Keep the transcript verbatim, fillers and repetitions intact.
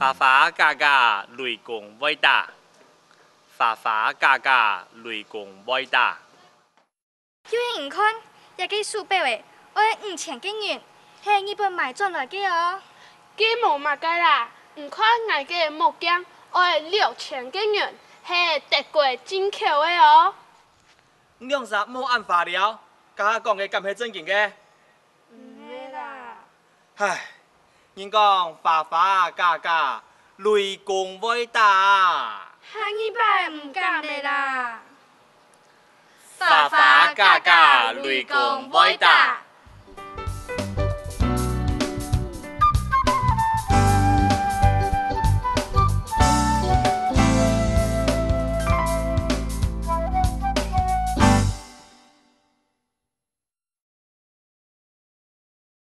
花花假假，雷公會打。花花假假，雷公會打。有人你看，這个手錶仔，愛五千个銀，係日本買轉來个哦。該無麼个啦，你看𠊎个目鏡，愛六千个銀，係德國進口个哦。你兩儕莫恁花尞，頭下講个敢係正經个？毋係啦。唉，人講花花假假，雷公會打啊！下二擺毋敢了啦。花花假假，雷公會打。